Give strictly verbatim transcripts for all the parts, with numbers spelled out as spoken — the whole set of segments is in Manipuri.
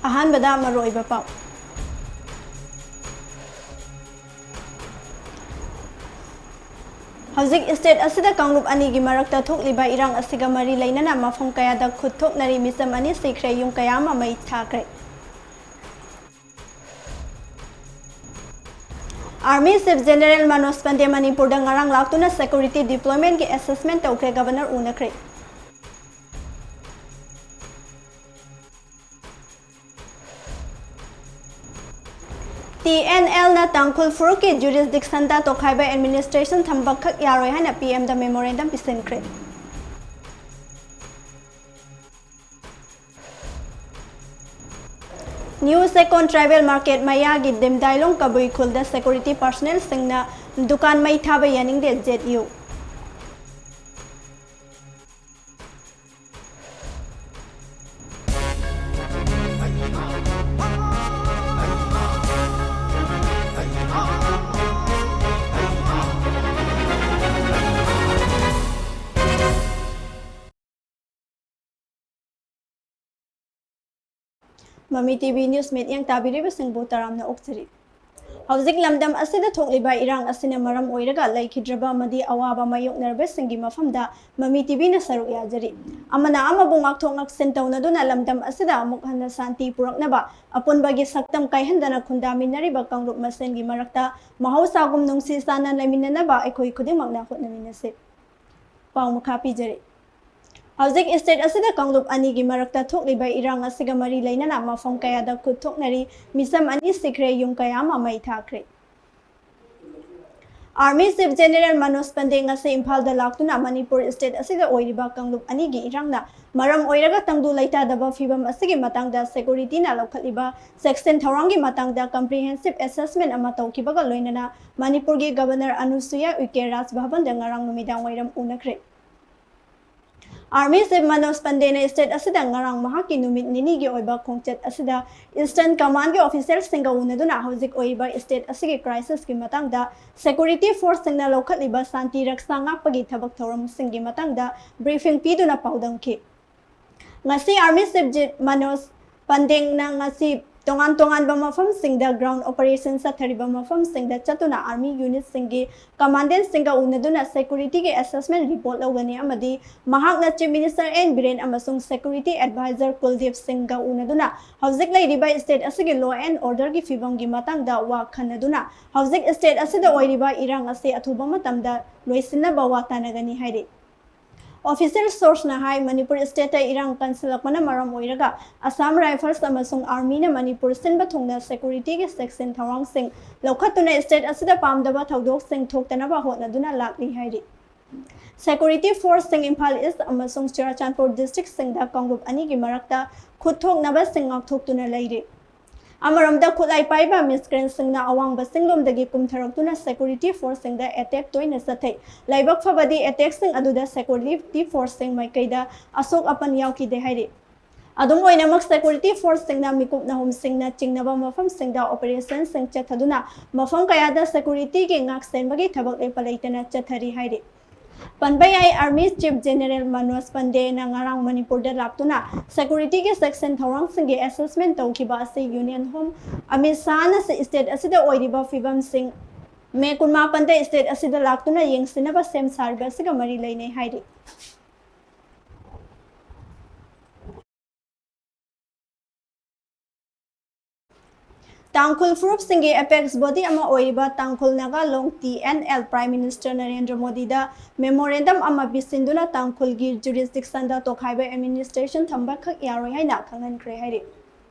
ꯑꯍꯥꯟꯕꯗ ꯃꯔꯨꯑꯣꯏꯕ ꯄꯥꯎ꯫ ꯍꯧꯖꯤꯛ state ꯑꯁꯤꯗ ꯀꯥꯡꯂꯨꯞ ꯑꯅꯤꯒꯤ ꯃꯔꯛꯇ ꯊꯣꯛꯂꯤꯕ ꯏꯔꯥꯡ ꯑꯁꯤꯒ ꯃꯔꯤ ꯂꯩꯅꯅ ꯃꯐꯝ ꯀꯌꯥꯗ ꯈꯨꯠ ꯊꯣꯛꯅꯔꯤ, ꯃꯤꯆꯝ ꯑꯅꯤ ꯁꯤꯈ꯭ꯔꯦ, ꯌꯨꯝ ꯀꯌꯥ ꯑꯃ ꯃꯩ ꯊꯥꯈ꯭ꯔꯦ꯫ Army Chief General ꯃꯅꯣꯖ ꯄꯟꯗꯦ ꯃꯅꯤꯄꯨꯔꯗ ꯉꯔꯥꯡ ꯂꯥꯛꯇꯨꯅ security deploymentꯀꯤ assessment ꯇꯧꯈ꯭ꯔꯦ, Governor ꯎꯅꯈ꯭ꯔꯦ꯫ TNLꯅ ꯇꯥꯡꯈꯨꯜ ꯐꯨꯔꯨꯞꯀꯤ jurisdictionꯗ ꯇꯣꯈꯥꯏꯕ administration ꯊꯝꯕꯈꯛ ꯌꯥꯔꯣꯏ ꯍꯥꯏꯅ PMꯗ memorandum ꯄꯤꯁꯤꯟꯈ꯭ꯔꯦ꯫ New Sekon Tribal Market ꯃꯌꯥꯒꯤ ꯗꯤꯝꯗꯥꯏꯂꯣꯡ ꯀꯕꯨꯏ ꯈꯨꯜꯗ security personnelꯁꯤꯡꯅ ꯗꯨꯀꯥꯟ ꯃꯩ ꯊꯥꯕ ꯌꯥꯅꯤꯡꯗꯦ, ZU꯫ ꯃꯃꯤ TV news ꯃꯤꯠꯌꯦꯡ ꯇꯥꯕꯤꯔꯤꯕꯁꯤꯡꯕꯨ ꯇꯔꯥꯝꯅ ꯑꯣꯛꯆꯔꯤ꯫ ꯍꯧꯖꯤꯛ ꯂꯝꯗꯝ ꯑꯁꯤꯗ ꯊꯣꯛꯂꯤꯕ ꯏꯔꯥꯡ ꯑꯁꯤꯅ ꯃꯔꯝ ꯑꯣꯏꯔꯒ ꯂꯩꯈꯤꯗ꯭ꯔꯕ ꯑꯃꯗꯤ ꯑꯋꯥꯕ ꯃꯥꯌꯣꯛꯅꯔꯕꯁꯤꯡꯒꯤ ꯃꯐꯝꯗ ꯃꯃꯤ TVꯅ ꯁꯔꯨꯛ ꯌꯥꯖꯔꯤ꯫ ꯑꯃꯅ ꯑꯃꯕꯨ ꯉꯥꯛꯊꯣꯛ ꯉꯥꯛꯁꯤꯟ ꯇꯧꯅꯗꯨꯅ ꯂꯝꯗꯝ ꯑꯁꯤꯗ ꯑꯃꯨꯛ ꯍꯟꯅ ꯁꯥꯟꯇꯤ ꯄꯨꯔꯛꯅꯕ ꯑꯄꯨꯟꯕꯒꯤ ꯁꯛꯇꯝ ꯀꯥꯏꯍꯟꯗꯅ ꯈꯨꯟꯗꯥꯃꯤꯟꯅꯔꯤꯕ ꯀꯥꯡꯂꯨꯞ ꯃꯁꯦꯟꯒꯤ ꯃꯔꯛꯇ ꯃꯍꯧꯁꯥꯒꯨꯝ ꯅꯨꯡꯁꯤ ꯆꯥꯟꯅ ꯂꯩꯃꯤꯟꯅꯅꯕ ꯑꯩꯈꯣꯏ ꯈꯨꯗꯤꯡꯃꯛꯅ ꯍꯣꯠꯅꯃꯤꯟꯅꯁꯤ꯫ ꯄꯥꯎ ꯃꯈꯥ ꯄꯤꯖꯔꯤ꯫ ꯍꯧꯖꯤꯛ state ꯑꯁꯤꯗ ꯀꯥꯡꯂꯨꯞ ꯑꯅꯤꯒꯤ ꯃꯔꯛꯇ ꯊꯣꯛꯂꯤꯕ ꯏꯔꯥꯡ ꯑꯁꯤꯒ ꯃꯔꯤ ꯂꯩꯅꯅ ꯃꯐꯝ ꯀꯌꯥꯗ ꯈꯨꯠ ꯊꯣꯛꯅꯔꯤ, ꯃꯤꯆꯝ ꯑꯅꯤ ꯁꯤꯈ꯭ꯔꯦ, ꯌꯨꯝ ꯀꯌꯥ ꯑꯃ ꯃꯩ ꯊꯥꯈ꯭ꯔꯦ꯫ Army Chief General ꯃꯅꯣꯖ ꯄꯟꯗꯦ ꯉꯁꯤ ꯏꯝꯐꯥꯜꯗ ꯂꯥꯛꯇꯨꯅ ꯃꯅꯤꯄꯨꯔ state ꯑꯁꯤꯗ ꯑꯣꯏꯔꯤꯕ ꯀꯥꯡꯂꯨꯞ ꯑꯅꯤꯒꯤ ꯏꯔꯥꯡꯅ ꯃꯔꯝ ꯑꯣꯏꯔꯒ ꯇꯪꯗꯨ ꯂꯩꯇꯥꯗꯕ ꯐꯤꯕꯝ ꯑꯁꯤꯒꯤ ꯃꯇꯥꯡꯗ securityꯅ ꯂꯧꯈꯠꯂꯤꯕ ꯆꯦꯛꯁꯤꯟ ꯊꯧꯔꯥꯡꯒꯤ ꯃꯇꯥꯡꯗ comprehensive assessment ꯑꯃ ꯇꯧꯈꯤꯕꯒ ꯂꯣꯏꯅꯅ ꯃꯅꯤꯄꯨꯔꯒꯤ Governor ꯑꯅꯨꯁꯨꯌꯥ ꯎꯏꯀꯦ ꯔꯥꯖ ꯚꯕꯟꯗ ꯉꯔꯥꯡ ꯅꯨꯃꯤꯗꯥꯡ ꯋꯥꯏꯔꯝ ꯎꯅꯈ꯭ꯔꯦ꯫ Army Chief ꯃꯅꯣꯖ ꯄꯟꯗꯦꯅ state ꯑꯁꯤꯗ ꯉꯔꯥꯡ ꯃꯍꯥꯛꯀꯤ ꯅꯨꯃꯤꯠ ꯅꯤꯅꯤꯒꯤ ꯑꯣꯏꯕ ꯈꯣꯡꯆꯠ ꯑꯁꯤꯗ Eastern Commandꯀꯤ officerꯁꯤꯡꯒ ꯎꯅꯗꯨꯅ ꯍꯧꯖꯤꯛ ꯑꯣꯏꯔꯤꯕ state ꯑꯁꯤꯒꯤ crisisꯀꯤ ꯃꯇꯥꯡꯗ security forceꯁꯤꯡꯅ ꯂꯧꯈꯠꯂꯤꯕ ꯁꯥꯟꯇꯤ ꯔꯛꯁꯥ ꯉꯥꯛꯄꯒꯤ ꯊꯕꯛ ꯊꯧꯔꯝꯁꯤꯡꯒꯤ ꯃꯇꯥꯡꯗ briefing ꯄꯤꯗꯨꯅ ꯄꯥꯎꯗꯝꯈꯤ꯫ ꯉꯁꯤ Army Chief ꯖꯤ-, ꯃꯅꯣꯖ ꯄꯟꯗꯦꯡꯅ ꯉꯁꯤ ꯇꯣꯉꯥꯟ ꯇꯣꯉꯥꯟꯕ ꯃꯐꯝꯁꯤꯡꯗ ground operation ꯆꯠꯊꯔꯤꯕ ꯃꯐꯝꯁꯤꯡꯗ ꯆꯠꯇꯨꯅ army unitꯁꯤꯡꯒꯤ commandantꯁꯤꯡꯒ ꯎꯅꯗꯨꯅ securityꯒꯤ assessment report ꯂꯧꯒꯅꯤ ꯑꯃꯗꯤ ꯃꯍꯥꯛꯅ Chief Minister N Biren ꯑꯃꯁꯨꯡ security advisor Kuldeep Singhꯒ ꯎꯅꯗꯨꯅ ꯍꯧꯖꯤꯛ ꯂꯩꯔꯤꯕ state ꯑꯁꯤꯒꯤ law and orderꯒꯤ ꯐꯤꯕꯝꯒꯤ ꯃꯇꯥꯡꯗ ꯋꯥ ꯈꯟꯅꯗꯨꯅ ꯍꯧꯖꯤꯛ state ꯑꯁꯤꯗ ꯑꯣꯏꯔꯤꯕ ꯏꯔꯥꯡ ꯑꯁꯤ ꯑꯊꯨꯕ ꯃꯇꯝꯗ ꯂꯣꯏꯁꯤꯟꯅꯕ ꯋꯥ ꯇꯥꯅꯒꯅꯤ ꯍꯥꯏꯔꯤ꯫ Official sourceꯅ ꯍꯥꯏ, ꯃꯅꯤꯄꯨꯔ stateꯇ ꯏꯔꯥꯡ ꯀꯟꯁꯤꯜꯂꯛꯄꯅ ꯃꯔꯝ ꯑꯣꯏꯔꯒ Assam Rifles ꯑꯃꯁꯨꯡ armyꯅ ꯃꯅꯤꯄꯨꯔ ꯁꯤꯟꯕ ꯊꯨꯡꯅ securityꯒꯤ ꯆꯦꯛꯁꯤꯟ ꯊꯧꯔꯥꯡꯁꯤꯡ ꯂꯧꯈꯠꯇꯨꯅ state ꯑꯁꯤꯗ ꯄꯥꯝꯗꯕ ꯊꯧꯗꯣꯛꯁꯤꯡ ꯊꯣꯛꯇꯅꯕ ꯍꯣꯠꯅꯗꯨꯅ ꯂꯥꯛꯂꯤ ꯍꯥꯏꯔꯤ꯫ Security forceꯁꯤꯡ ꯏꯝꯐꯥꯜ East ꯑꯃꯁꯨꯡ ꯆꯨꯔꯥꯆꯥꯟꯄꯨꯔ districtꯁꯤꯡꯗ ꯀꯥꯡꯂꯨꯞ ꯑꯅꯤꯒꯤ ꯃꯔꯛꯇ ꯈꯨꯠ ꯊꯣꯛꯅꯕꯁꯤꯡ ꯉꯥꯛꯊꯣꯛꯇꯨꯅ ꯂꯩꯔꯤ꯫ ꯑꯃꯔꯣꯝꯗ ꯈꯨꯠꯂꯥꯏ ꯄꯥꯏꯕ miscreantꯁꯤꯡꯅ ꯑꯋꯥꯡꯕ ꯆꯤꯡꯂꯣꯝꯗꯒꯤ ꯀꯨꯝꯊꯔꯛꯇꯨꯅ security forceꯁꯤꯡꯗ attack ꯇꯣꯏꯅ ꯆꯠꯊꯩ꯫ ꯂꯥꯏꯕꯛ ꯐꯕꯗꯤ attackꯁꯤꯡ ꯑꯗꯨꯗ security forceꯁꯤꯡ ꯃꯥꯏꯀꯩꯗ ꯑꯁꯣꯛ ꯑꯄꯟ ꯌꯥꯎꯈꯤꯗꯦ ꯍꯥꯏꯔꯤ꯫ ꯑꯗꯨꯝ ꯑꯣꯏꯅꯃꯛ security forceꯁꯤꯡꯅ ꯃꯤꯀꯨꯞ ꯅꯍꯨꯝꯁꯤꯡꯅ ꯆꯤꯡꯅꯕ ꯃꯐꯝꯁꯤꯡꯗ operationꯁꯤꯡ ꯆꯠꯊꯗꯨꯅ ꯃꯐꯝ ꯀꯌꯥꯗ securityꯒꯤ ꯉꯥꯛ ꯁꯦꯟꯕꯒꯤ ꯊꯕꯛ ꯂꯦꯞꯄ ꯂꯩꯇꯅ ꯆꯠꯊꯔꯤ ꯍꯥꯏꯔꯤ꯫ ꯄꯟꯕ ꯌꯥꯏ, Army Chief General Manoj Pandeyꯅ ꯉꯔꯥꯡ ꯃꯅꯤꯄꯨꯔꯗ ꯂꯥꯛꯇꯨꯅ securityꯒꯤ ꯆꯦꯛꯁꯤꯟ ꯊꯧꯔꯥꯡꯁꯤꯡꯒꯤ assessment ꯇꯧꯈꯤꯕ ꯑꯁꯤ Union Home ꯑꯃꯤꯠ ꯁꯥꯍꯅ state ꯑꯁꯤꯗ ꯑꯣꯏꯔꯤꯕ ꯐꯤꯕꯝꯁꯤꯡ May ꯀꯨꯟꯃꯥꯄꯟꯗ state ꯑꯁꯤꯗ ꯂꯥꯛꯇꯨꯅ ꯌꯦꯡꯁꯤꯟꯅꯕ ꯁꯦꯝ ꯁꯥꯔꯤꯕ ꯑꯁꯤꯒ ꯃꯔꯤ ꯂꯩꯅꯩ ꯍꯥꯏꯔꯤ꯫ ꯇꯥꯡꯈꯨꯜ ꯐꯨꯔꯨꯞꯁꯤꯡꯒꯤ apex body ꯑꯃ ꯑꯣꯏꯔꯤꯕ ꯇꯥꯡꯈꯨꯜ ꯅꯥꯒꯥ ꯂꯣꯡ T N L Prime Minister Narendra ꯃꯣꯗꯤꯗ memorandum ꯑꯃ ꯄꯤꯁꯤꯟꯗꯨꯅ ꯇꯥꯡꯈꯨꯜꯒꯤ jurisdictionꯗ ꯇꯣꯈꯥꯏꯕ administration ꯊꯝꯕꯈꯛ ꯌꯥꯔꯣꯏ ꯍꯥꯏꯅ ꯈꯪꯍꯟꯈ꯭ꯔꯦ ꯍꯥꯏꯔꯤ꯫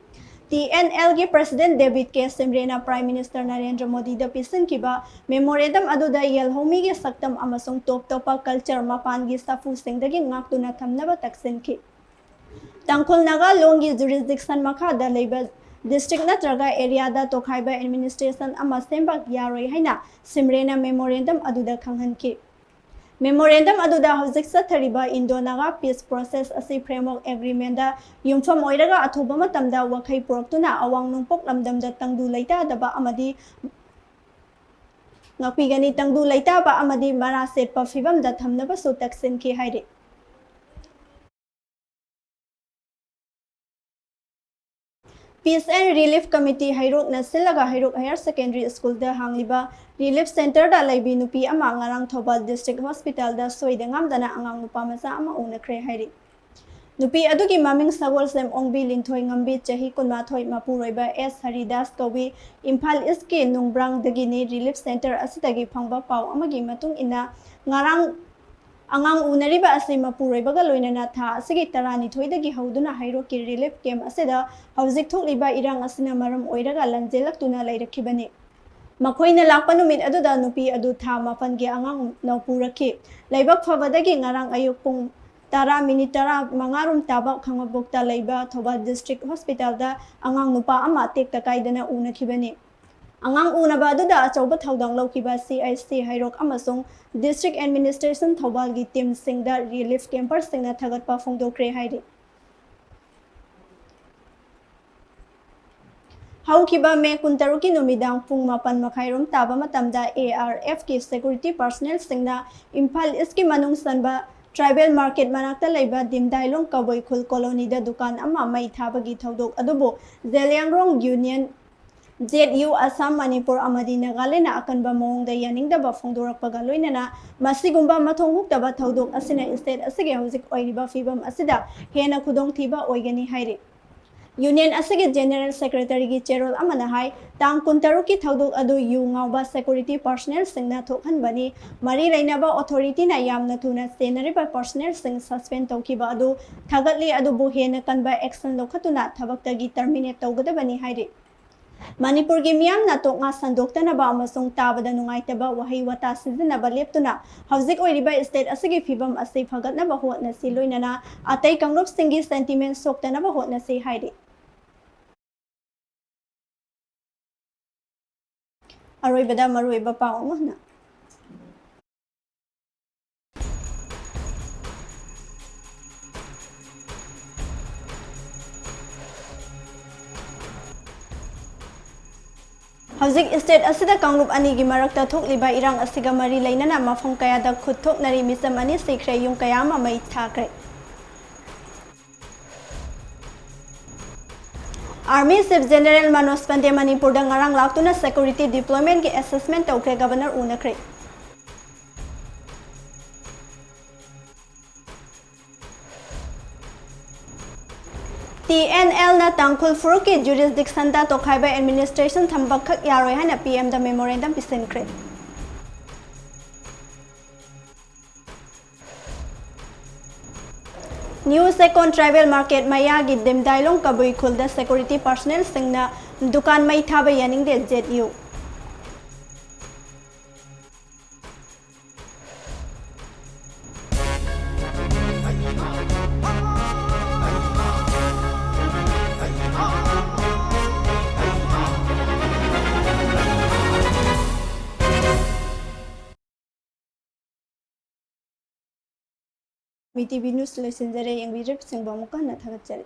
T N Lꯒꯤ President David K ꯁꯤꯝꯔꯦꯅ Prime Minister Narendra ꯃꯣꯗꯤꯗ ꯄꯤꯁꯤꯟꯈꯤꯕ memorandum ꯑꯗꯨꯗ ꯌꯦꯜꯍꯧꯃꯤꯒꯤ ꯁꯛꯇꯝ ꯑꯃꯁꯨꯡ ꯇꯣꯞ ꯇꯣꯞꯄ culture ꯃꯄꯥꯟꯒꯤ ꯁꯥꯐꯨꯁꯤꯡꯗꯒꯤ ꯉꯥꯛꯇꯨꯅ ꯊꯝꯅꯕ ꯇꯛꯁꯤꯟꯈꯤ꯫ ꯇꯥꯡꯈꯨꯜ ꯅꯥꯒꯥ ꯂꯣꯡꯒꯤ jurisdiction ꯃꯈꯥꯗ ꯂꯩꯕ district ꯅꯠꯇ꯭ꯔꯒ areaꯗ ꯇꯣꯈꯥꯏꯕ administration ꯑꯃ ꯁꯦꯝꯕ ꯌꯥꯔꯣꯏ ꯍꯥꯏꯅ ꯁꯤꯝꯔꯦꯅ memorandum ꯑꯗꯨꯗ ꯈꯪꯍꯟꯈꯤ꯫ Memorandum ꯑꯗꯨꯗ ꯍꯧꯖꯤꯛ ꯆꯠꯊꯔꯤꯕ Indo Naga peace process ꯑꯁꯤ framework agreementꯗ ꯌꯨꯝꯐꯝ ꯑꯣꯏꯔꯒ ꯑꯊꯨꯕ ꯃꯇꯝꯗ ꯋꯥꯈꯩ ꯄꯨꯔꯛꯇꯨꯅ ꯑꯋꯥꯡ ꯅꯣꯡꯄꯣꯛ ꯂꯝꯗꯝꯗ ꯇꯪꯗꯨ ꯂꯩꯇꯥꯗꯕ ꯑꯃꯗꯤ ꯉꯥꯛꯄꯤꯒꯅꯤ, ꯇꯪꯗꯨ ꯂꯩꯇꯥꯕ ꯑꯃꯗꯤ ꯃꯔꯥ ꯁꯦꯠꯄ ꯐꯤꯕꯝꯗ ꯊꯝꯅꯕꯁꯨ ꯇꯛꯁꯤꯟꯈꯤ ꯍꯥꯏꯔꯤ꯫ Peace and Relief Committee ꯍꯩꯔꯣꯛꯅ ꯁꯤꯜꯂꯒ ꯍꯩꯔꯣꯛ Higher Secondary Schoolꯗ ꯍꯥꯡꯂꯤꯕ Relief Centreꯗ ꯂꯩꯕꯤ ꯅꯨꯄꯤ ꯑꯃ ꯉꯔꯥꯡ ꯊꯧꯕꯥꯜ District Hospitalꯗ ꯁꯣꯏꯗ ꯉꯥꯝꯗꯅ ꯑꯉꯥꯡ ꯅꯨꯄꯥ ꯃꯆꯥ ꯑꯃ ꯎꯅꯈ꯭ꯔꯦ ꯍꯥꯏꯔꯤ꯫ ꯅꯨꯄꯤ ꯑꯗꯨꯒꯤ ꯃꯃꯤꯡ ꯁꯒꯣꯜꯁꯦꯝ ꯑꯣꯡꯕꯤ ꯂꯤꯟꯊꯣꯏ ꯉꯝꯕꯤ, ꯆꯍꯤ ꯀꯨꯟꯃꯥꯊꯣꯏ, ꯃꯄꯨꯔꯣꯏꯕ ꯑꯦꯁ ꯍꯔꯤꯗꯥꯁ ꯀꯧꯏ꯫ ꯏꯝꯐꯥꯜ ꯏꯁꯀꯤ ꯅꯨꯡꯕ꯭ꯔꯥꯡꯗꯒꯤꯅꯤ꯫ Relief Centre ꯑꯁꯤꯗꯒꯤ ꯐꯪꯕ ꯄꯥꯎ ꯑꯃꯒꯤ ꯃꯇꯨꯡ ꯏꯟꯅ, ꯉꯔꯥꯡ ꯑꯉꯥꯡ ꯎꯅꯔꯤꯕ ꯑꯁꯤ ꯃꯄꯨꯔꯣꯏꯕꯒ ꯂꯣꯏꯅꯅ ꯊꯥ ꯑꯁꯤꯒꯤ ꯇꯔꯥꯅꯤꯊꯣꯏꯗꯒꯤ ꯍꯧꯗꯨꯅ ꯍꯩꯔꯣꯛꯀꯤ Relief Camp ꯑꯁꯤꯗ ꯍꯧꯖꯤꯛ ꯊꯣꯛꯂꯤꯕ ꯏꯔꯥꯡ ꯑꯁꯤꯅ ꯃꯔꯝ ꯑꯣꯏꯔꯒ ꯂꯟꯖꯦꯜꯂꯛꯇꯨꯅ ꯂꯩꯔꯛꯈꯤꯕꯅꯤ꯫ ꯃꯈꯣꯏꯅ ꯂꯥꯛꯄ ꯅꯨꯃꯤꯠ ꯑꯗꯨꯗ ꯅꯨꯄꯤ ꯑꯗꯨ ꯊꯥ ꯃꯥꯄꯟꯒꯤ ꯑꯉꯥꯡꯅ ꯄꯨꯔꯛꯈꯤ꯫ ꯂꯥꯏꯕꯛ ꯐꯕꯗꯒꯤ ꯉꯔꯥꯡ ꯑꯌꯨꯛ ꯄꯨꯡ ꯇꯔꯥ ꯃꯤꯅꯤꯠ ꯇꯔꯥ ꯃꯉꯥ ꯔꯣꯝ ꯇꯥꯕ ꯈꯥꯡꯉꯕꯣꯛꯇ ꯂꯩꯕ ꯊꯧꯕꯥꯜ District Hospitalꯗ ꯑꯉꯥꯡ ꯅꯨꯄꯥ ꯑꯃ ꯇꯦꯛꯇ ꯀꯥꯏꯗꯅ ꯎꯅꯈꯤꯕꯅꯤ꯫ ꯑꯉꯥꯡ ꯎꯅꯕ ꯑꯗꯨꯗ ꯑꯆꯧꯕ ꯊꯧꯗꯥꯡ ꯂꯧꯈꯤꯕ C I C ꯍꯩꯔꯣꯛ ꯑꯃꯁꯨꯡ District Administration ꯊꯧꯕꯥꯜꯒꯤ teamꯁꯤꯡꯗ relief camperꯁꯤꯡꯅ ꯊꯥꯒꯠꯄ ꯐꯣꯡꯗꯣꯛꯈ꯭ꯔꯦ ꯍꯥꯏꯔꯤ꯫ ꯍꯧꯈꯤꯕ ꯃꯦ ꯀꯨꯟꯇꯔꯨꯛꯀꯤ ꯅꯨꯃꯤꯗꯥꯡ ꯄꯨꯡ ꯃꯥꯄꯟ ꯃꯈꯥꯏꯔꯣꯝ ꯇꯥꯕ ꯃꯇꯝꯗ A R Fꯀꯤ security personnelꯁꯤꯡꯅ ꯏꯝꯐꯥꯜ ꯏꯁꯀꯤ ꯃꯅꯨꯡ ꯆꯟꯕ Tribal Market ꯃꯅꯥꯛꯇ ꯂꯩꯕ ꯗꯤꯝꯗꯥꯏꯂꯣꯡ ꯀꯕꯨꯏ ꯈꯨꯜ colonyꯗ ꯗꯨꯀꯥꯟ ꯑꯃ ꯃꯩ ꯊꯥꯕꯒꯤ ꯊꯧꯗꯣꯛ ꯑꯗꯨꯕꯨ Zeliangrong Union, Z U, Assam, Manipur ꯑꯃꯗꯤ ꯅꯥꯒꯥꯂꯦꯟꯗꯅ ꯑꯀꯟꯕ ꯃꯑꯣꯡꯗ ꯌꯥꯅꯤꯡꯗꯕ ꯐꯣꯡꯗꯣꯔꯛꯄꯒ ꯂꯣꯏꯅꯅ ꯃꯁꯤꯒꯨꯝꯕ ꯃꯊꯣꯡ ꯍꯨꯛꯇꯕ ꯊꯧꯗꯣꯛ ꯑꯁꯤꯅ state ꯑꯁꯤꯒꯤ ꯍꯧꯖꯤꯛ ꯑꯣꯏꯔꯤꯕ ꯐꯤꯕꯝ ꯑꯁꯤꯗ ꯍꯦꯟꯅ ꯈꯨꯗꯣꯡꯊꯤꯕ ꯑꯣꯏꯒꯅꯤ ꯍꯥꯏꯔꯤ꯫ Union ꯑꯁꯤꯒꯤ General Secretaryꯒꯤ ꯆꯦꯔꯣꯜ ꯑꯃꯅ ꯍꯥꯏ, ꯇꯥꯡ ꯀꯨꯟꯇꯔꯨꯛꯀꯤ ꯊꯧꯗꯣꯛ ꯑꯗꯨ ꯌꯨ ꯉꯥꯎꯕ security personnelꯁꯤꯡꯅ ꯊꯣꯛꯍꯟꯕꯅꯤ꯫ ꯃꯔꯤ ꯂꯩꯅꯕ authorityꯅ ꯌꯥꯝꯅ ꯊꯨꯅ ꯆꯦꯟꯅꯔꯤꯕ personnelꯁꯤꯡ suspend ꯇꯧꯈꯤꯕ ꯑꯗꯨ ꯊꯥꯒꯠꯂꯤ, ꯑꯗꯨꯕꯨ ꯍꯦꯟꯅ ꯀꯟꯕ action ꯂꯧꯈꯠꯇꯨꯅ ꯊꯕꯛꯇꯒꯤ terminate ꯇꯧꯒꯗꯕꯅꯤ ꯍꯥꯏꯔꯤ꯫ ꯃꯅꯤꯄꯨꯔꯒꯤ ꯃꯤꯌꯥꯝꯅ ꯇꯣꯛꯅ ꯁꯟꯗꯣꯛꯇꯅꯕ ꯑꯃꯁꯨꯡ ꯇꯥꯕꯗ ꯅꯨꯡꯉꯥꯏꯇꯕ ꯋꯥꯍꯩ ꯋꯥꯇꯥ ꯁꯤꯖꯤꯟꯅꯕ ꯂꯦꯞꯇꯨꯅ ꯍꯧꯖꯤꯛ ꯑꯣꯏꯔꯤꯕ state ꯑꯁꯤꯒꯤ ꯐꯤꯕꯝ ꯑꯁꯤ ꯐꯒꯠꯅꯕ ꯍꯣꯠꯅꯁꯤ, ꯂꯣꯏꯅꯅ ꯑꯇꯩ ꯀꯥꯡꯂꯨꯞꯁꯤꯡꯒꯤ sentiment ꯁꯣꯛꯇꯅꯕ ꯍꯣꯠꯅꯁꯤ ꯍꯥꯏꯔꯤ꯫ ꯑꯔꯣꯏꯕꯗ ꯃꯔꯨꯑꯣꯏꯕ ꯄꯥꯎ ꯑꯃ ꯍꯟꯅ꯫ ꯍꯧꯖꯤꯛ state ꯑꯁꯤꯗ ꯀꯥꯡꯂꯨꯞ ꯑꯅꯤꯒꯤ ꯃꯔꯛꯇ ꯊꯣꯛꯂꯤꯕ ꯏꯔꯥꯡ ꯑꯁꯤꯒ ꯃꯔꯤ ꯂꯩꯅꯅ ꯃꯐꯝ ꯀꯌꯥꯗ ꯈꯨꯠ ꯊꯣꯛꯅꯔꯤ, ꯃꯤꯆꯝ ꯑꯅꯤ ꯁꯤꯈ꯭ꯔꯦ, ꯌꯨꯝ ꯀꯌꯥ ꯑꯃ ꯃꯩ ꯊꯥꯈ꯭ꯔꯦ꯫ Army Chief General Manoj Pandey ꯃꯅꯤꯄꯨꯔꯗ ꯉꯔꯥꯡ ꯂꯥꯛꯇꯨꯅ security deploymentꯀꯤ assessment ꯇꯧꯈ꯭ꯔꯦ꯫ Governor ꯎꯅꯈ꯭ꯔꯦ꯫ TNLꯅ ꯇꯥꯡꯈꯨꯜ ꯐꯨꯔꯨꯞꯀꯤ jurisdictionꯗ ꯇꯣꯈꯥꯏꯕ administration ꯊꯝꯕꯈꯛ ꯌꯥꯔꯣꯏ ꯍꯥꯏꯅ PMꯗ memorandum ꯄꯤꯁꯤꯟꯈ꯭ꯔꯦ꯫ New Sekon Tribal Market ꯃꯌꯥꯒꯤ ꯗꯤꯝꯗꯥꯏꯂꯣꯡ ꯀꯕꯨꯏ ꯈꯨꯜꯗ security personnelꯁꯤꯡꯅ ꯗꯨꯀꯥꯟ ꯃꯩ ꯊꯥꯕ ꯌꯥꯅꯤꯡꯗꯦ, ZU꯫ ꯃꯤ TV News ꯂꯣꯏꯁꯤꯟꯖꯔꯦ꯫ ꯌꯦꯡꯕꯤꯔꯤꯕꯁꯤꯡꯕꯨ ꯑꯃꯨꯛꯀ ꯍꯟꯅ ꯊꯥꯒꯠꯆꯔꯤ꯫